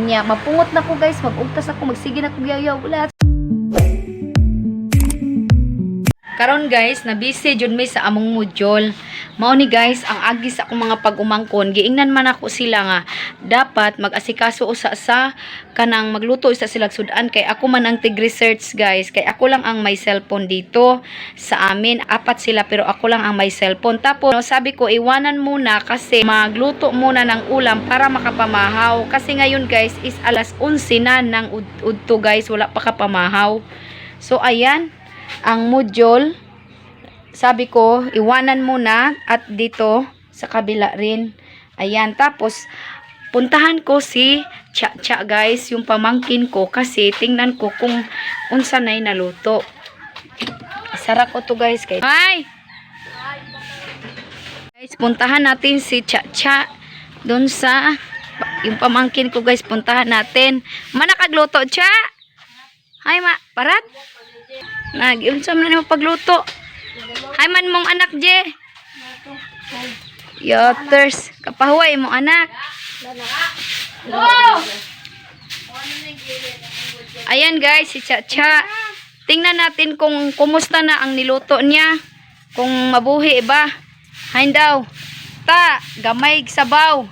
Unya mapungot na ko, guys, magugtas ako, magsige na ko yaw wala. Karon, guys, na busy jud mi sa among module. Mao ni, guys, ang agi sa akong mga pag-umangkon, giingnan man ako sila nga dapat mag-asikaso usa sa kanang magluto isa sila sudan kay ako man ang tig-research, guys, kay ako lang ang may cellphone dito sa amin. Apat sila pero ako lang ang may cellphone. Tapos no, sabi ko iwanan muna kasi magluto muna ng ulam para makapamahaw. Kasi ngayon, guys, is alas 11 na ng udto, guys, wala pa kapamahaw. So ayan, ang module, sabi ko, iwanan muna at dito sa kabila rin. Ayan, tapos puntahan ko si Cha Cha, guys, yung pamangkin ko kasi tingnan ko kung unsa nay naluto. Isara ko to, guys, kay. Hi! Guys, puntahan natin si Cha Cha doon sa yung pamangkin ko, guys, puntahan natin. Manakagluto, Cha? Hi, ma, parat? Nag-unsa man na pagluto. Hi man mong anak, Je. Yoters, kapahuway mong anak. Ayan, guys, si Cha-Cha. Tingnan natin kung kumusta na ang niluto niya. Kung mabuhi ba. Hain daw. Ta, gamay sabaw.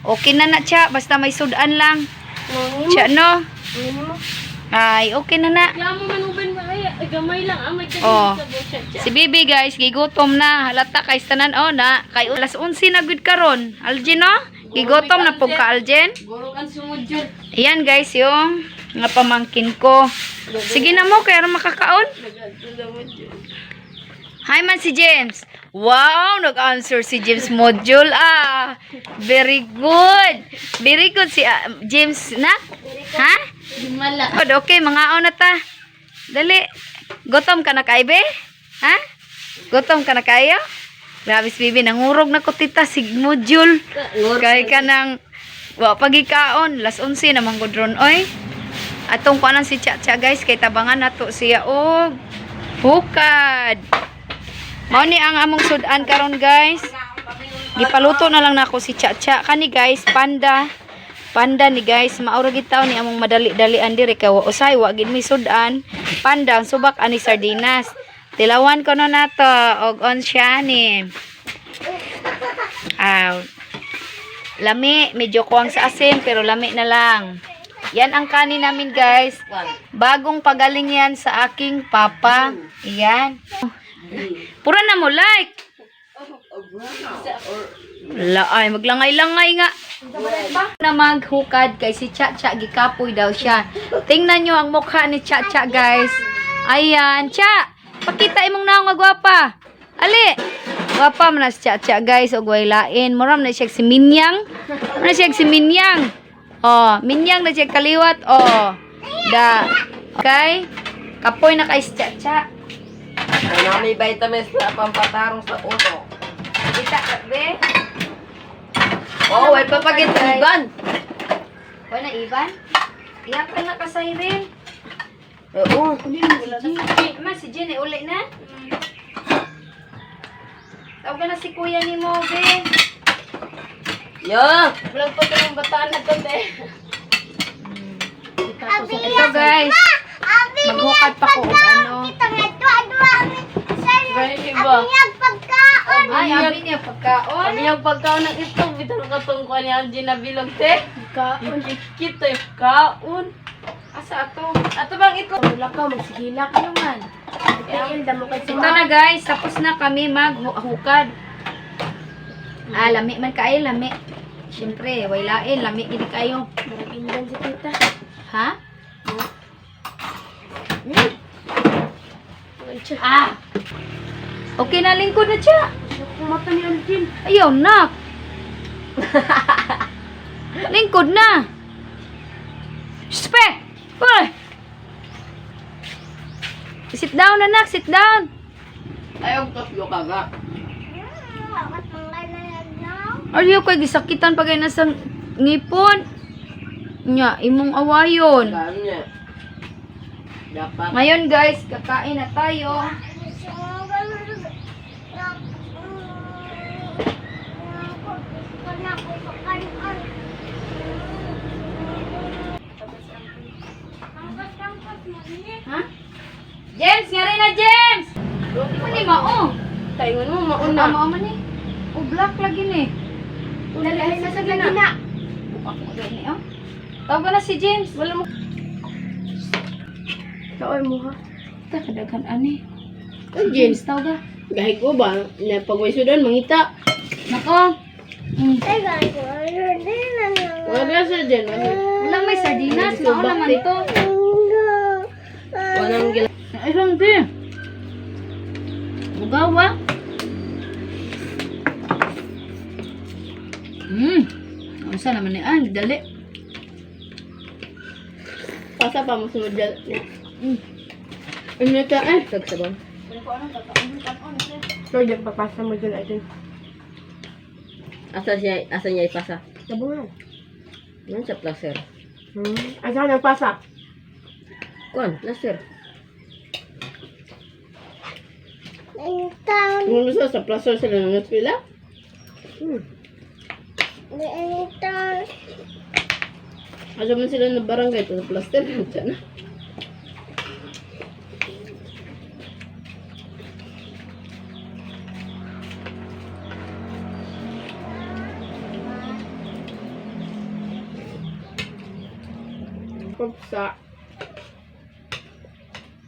Okay na na, Cha, basta may sudan lang. Cha, no? Ay, okay na na. Reklamo man uban ba ay gamay lang ang may Oh. sa siya. Si Bibi, guys, gigutom na. Halata kay tanan oh na. Kay alas 11 na gud karon. Algin no? Gigutom na pug ka, Algin. Guro kan sumud yun. Ayan, guys, yung nga pamangkin ko. Sige na mo kay aron makakaon. Hi man si James. Wow, nag-answer si James module ah. Very good. Very good si James na. Ha? Himala. Good, okay, mga na ta. Dali. Gutom ka na kay be? Ha? Gutom ka na kayo? Grabe si Bibi, nangurog na ko tita sig module. Kay ka nang wa pagikaon, las 11 na manggod ron oy. Atong kuanan si Cha Cha, guys, kay tabangan nato siya og hukad. Mao ni ang among sudan karon, guys. Gipaluto na lang nako si Cha Cha kani, guys, panda. Panda ni, guys, maura gid taw ni among madali-dalian diri kay wa usay wa gid mi sudan. Panda ang subak ani sardinas. Tilawan ko no nato og on siya ni. Aw. Lami, medyo kuwang sa asin pero lami na lang. Yan ang kanin namin, guys. Bagong pagaling yan sa aking papa. Iyan. Pura na mo like. La ay maglangay-langay nga. Na maghukad kay si Cha Cha gikapoy daw siya. Tingnan nyo ang mukha ni Cha Cha, guys. Ayan, Cha. Pakita imong naong nga gwapa. Ali. Gwapa man na si Cha Cha, guys, og way lain. Muram na siya si Minyang. Mura na siya si Minyang. Oh, Minyang na siya kaliwat. Oh. Da. Okay? Kapoy na kay si Cha Cha. Ano may vitamins na pampatarong sa utok. Kita ka, be. Oh, way papagit iban. Wala na, Ivan? Iyak ka na kasayrin. Oo. Ma, si Jenny, uli na? Tawag na si kuya ni mo, be. Yo! Walang pa yung bataan na to, te. Ito, guys, maghukad pa ko og ano. Gani ba? Ay, abi niya pagkaon. Ano yung pagkaon ng itlog? Bitaw ka tong kuha ni Algin na bilog, te. Kaon. Kita yung kaon. Asa ato? Ato bang itlog? Wala ka, magsigila ka naman. Ito na, guys, tapos na kami maghukad. Ah, lami man kaayo, lami. Siyempre, way lain, lami gid kayo. Maragindan si tita. Ha? Ah. Okay na, lingkod na siya. Kumata ni Algin. Ayaw na. Lingkod na. Spe! Uy! Sit down, anak. Sit down. Ayaw tatlo ka ga. Ayaw kay gisakitan pa kay nasa ngipon. Nya, imong awayon. Dami niya. Dapat. Ngayon, guys, kakain na tayo. Ha? James, nga rin na James! Di man ni mao. Taingon mo mauna. Mao man ni. O black lagi ni. Dali sa sagina. Ako ni oh. Tawag na si James. Wala mo. Kaoy mo ha. Ta kadaghan ani. Ay, James. Tawag ka. Gahig ko ba? Na pagwaysudan mangita. Nako. Wala sa dyan. Wala may sardinas, mao naman to. Walang gila. Isang di. Bugawa. Unsa naman ni ah, dali. Pasa pa mo sunod dyan. Ano ka eh? Tagsabaw. So, dyan papasa mo dyan ay Asa siya, asa niya ipasa? Sabungan. Yan sa placer. Asa ka nagpasa? Kuan, placer. Kung gusto sa placer sila nang pila? Asa man sila ng barangay to sa placer na. Sa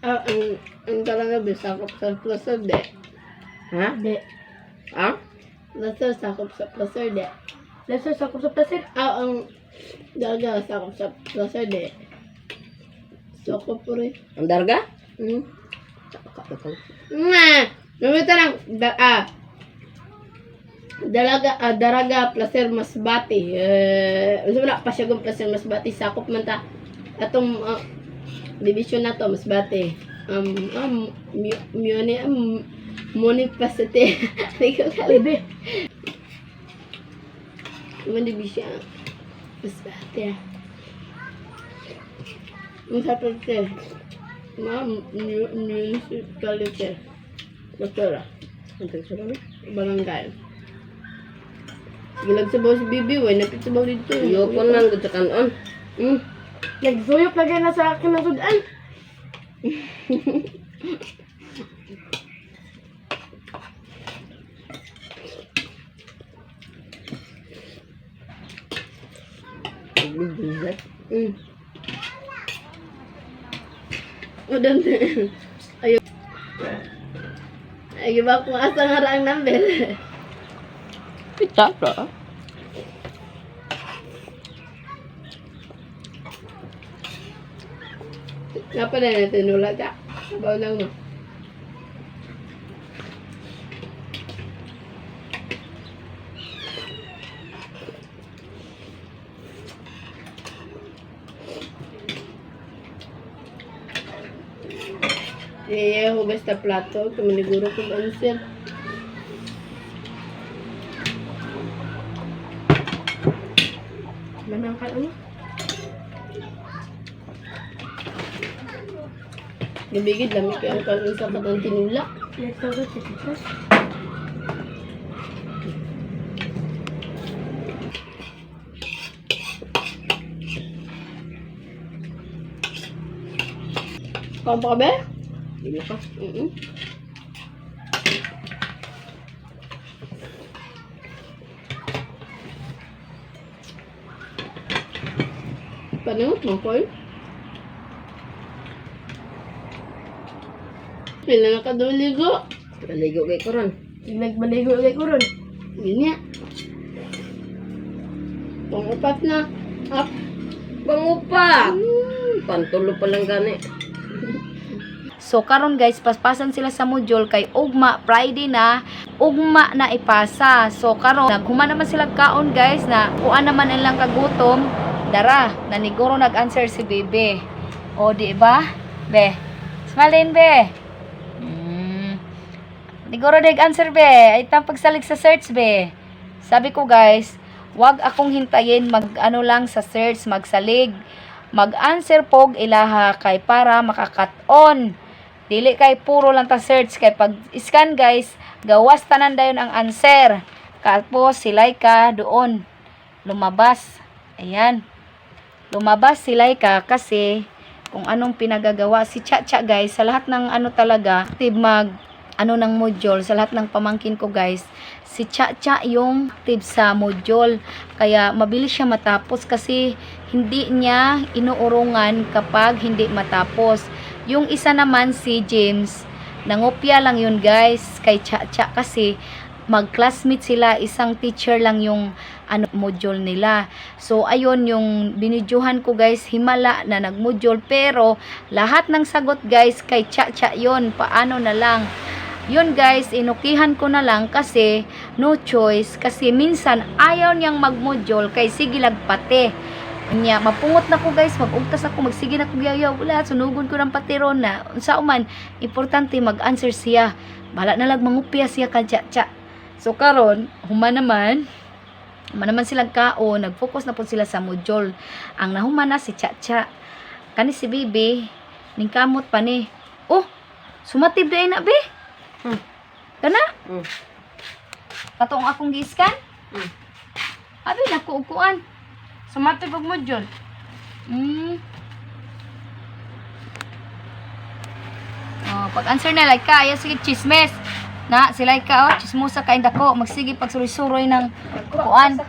ang talaga bisakop sa placer de. Ha? De. Ha? Placer sakop sa placer de. Placer sakop sa placer? Ang daga sakop sa placer de. Sakop po rin. Ang darga? Nga! Namita lang, dalaga, daraga, placer, masbate. Eh, unsa man na, Pasyagon, placer, masbate. Sakop man ta. Atong division na to, masbate. Mune, municipality. Hindi ko kalibe. Yung division. Masbate. Ang sa placer. Ma'am, municipality. Doktora. Ang tagsabaw na. Barangay. Gilag sa baw si Bibi, way napit sa baw dito. Yoko nang gud sa kanon. Nagsuyok lagi na sa akin ng sudan. Bigat. Udan. Ayun. Ay, iba kung asa nga ra ang number. Pita ra. Napa na natin wala ka. Sabaw lang mo. Eh, hugas ta plato. Kumaniguro kong answer. Lamang ka ano? Gabigid lamig kay ang kanon sa katong tinula. Kaon pa ka ba? Dili pa. Paningot mo, Paul? Pila na ka daw ligo. Naligo kay ko ron. Nagbaligo kay kuron. Gini. Pangupat na. Up. Pangupa. Pantulo pa lang gani. So karon guys, paspasan sila sa module kay ugma Friday na, ugma na ipasa. So karon naghuman naman sila kaon guys na kuan naman ilang kagutom. Dara, naniguro nag-answer si bebe. O di ba? Be. Smile in, be. Niguro nag-answer be. Ay tang pagsalig sa search be. Sabi ko guys, wag akong hintayin mag ano lang sa search, magsalig. Mag-answer pog ilaha kay para makakat-on. Dili kay puro lang ta search kay pag scan guys, gawas tanan dayon ang answer. Tapos si Laika doon lumabas. Ayan. Lumabas si Laika kasi kung anong pinagagawa. Si Cha-Cha, guys, sa lahat ng ano talaga, active mag ano ng module, sa lahat ng pamangkin ko, guys, si Cha-Cha yung active sa module. Kaya mabilis siya matapos kasi hindi niya inuurungan kapag hindi matapos. Yung isa naman, si James, nangopya lang yun, guys, kay Cha-Cha kasi mag-classmate sila, isang teacher lang yung ano module nila. So ayun yung binidyohan ko, guys, himala na nagmodule pero lahat ng sagot, guys, kay Cha-Cha yun. Paano na lang? Yun, guys, inukihan ko na lang kasi no choice kasi minsan ayaw niyang magmodule kay sige lagpate. Nya, mapungot na ko, guys, magugtas ako, magsige na ko yayaw, wala, sunugon ko ng patiron na. Unsa man, importante mag-answer siya. Bahala na lang mangupya siya kay Cha-Cha. So karon, human naman silang kaon, nag-focus na po sila sa module. Ang nahuman na si Cha-Cha. Kani si Bibi, ning kamot pa ni. Oh, sumatib diay na, be. Kana? Katong akong gi-scan? Abi nako og kuan. Sumatib og module. Oh, pag-answer na like ka, ayaw sige chismes. Na, sila ka oh, chismosa kay dako, magsige pagsuroy-suroy ng kuan.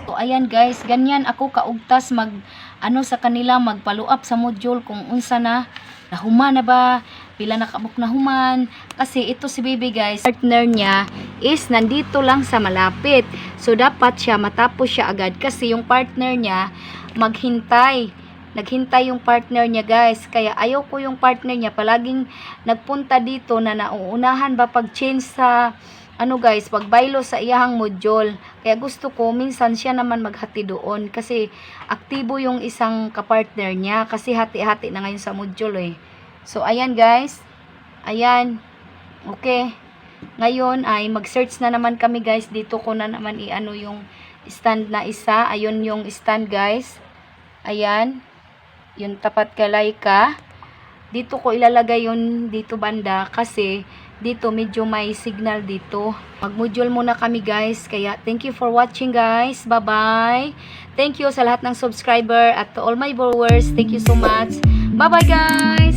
So ayan, guys, ganyan ako kaugtas mag ano sa kanila, mag-follow up sa module kung unsa na, nahuman na ba, pila na kabuk na human kasi ito si baby, guys, partner niya is nandito lang sa malapit. So dapat siya matapos siya agad kasi yung partner niya maghintay. Naghintay yung partner niya, guys. Kaya ayaw ko yung partner niya palaging nagpunta dito na nauunahan ba pag change sa ano, guys, pagbaylo sa iyahang module. Kaya gusto ko minsan siya naman maghati doon kasi aktibo yung isang kapartner niya kasi hati-hati na ngayon sa module eh. So ayan, guys. Ayan. Okay. Ngayon ay mag-search na naman kami, guys. Dito ko na naman i-ano yung stand na isa. Ayun yung stand, guys. Ayan. Yung tapat kay Laika. Dito ko ilalagay yun dito banda kasi dito medyo may signal dito. Mag-module muna kami, guys. Kaya thank you for watching, guys. Bye-bye. Thank you sa lahat ng subscriber at to all my viewers. Thank you so much. Bye-bye, guys.